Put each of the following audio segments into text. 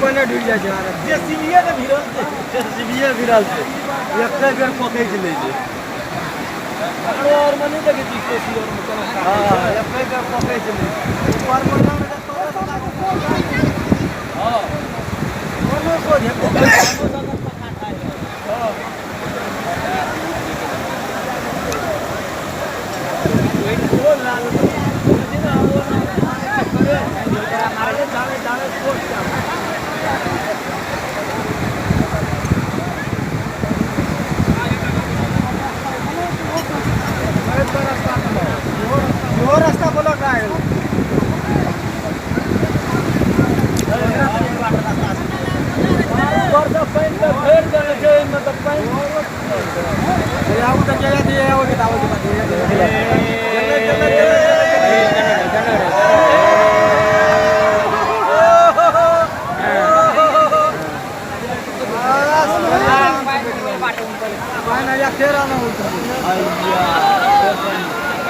पानि ढुकि जाइ छै। जेसीबीए ने भिड़ल छै, जेसीबीए भिड़ल छै, एके बेर पकड़ि लै छै। आरो और में नहि देखै छी कोसी और में केना काटै हँ छै। एके बेर पकड़ि लै छै। ऊपर मे नाम तऽ तोरे से लागू कोन हँ कोनो सोझे इहो रास्ता ब्लॉक भए गेल। ऊपर से पानि तऽ भरि देने छै एहिमे तऽ पानि। आबू तऽ जगह दिए आबे के आबे के बाद चले चले चले चले। पानि आया फेर आना उठा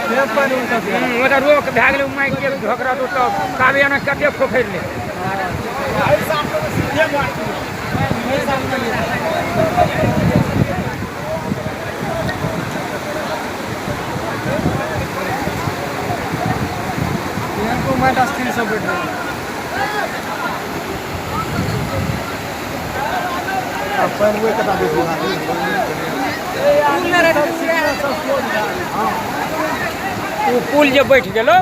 फेर पानि उठा। ओतऽ रोक भए गेलै, माटि के ढोकरा तऽ कावे ने कते खोखरि ले। को माटि स्थिर से बैठ रहल। पानि ओहि कता बेसी भए गेल। ओ पुल जे बैठ गेलो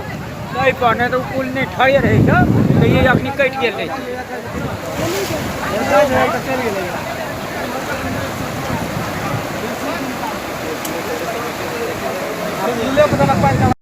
ताहि पर, नहि तऽ ओ पुल नहि ठड़े रहै छै तऽ ई अखनी कटि गेल रहै छै। चलि गेलै। पुले पर पानि।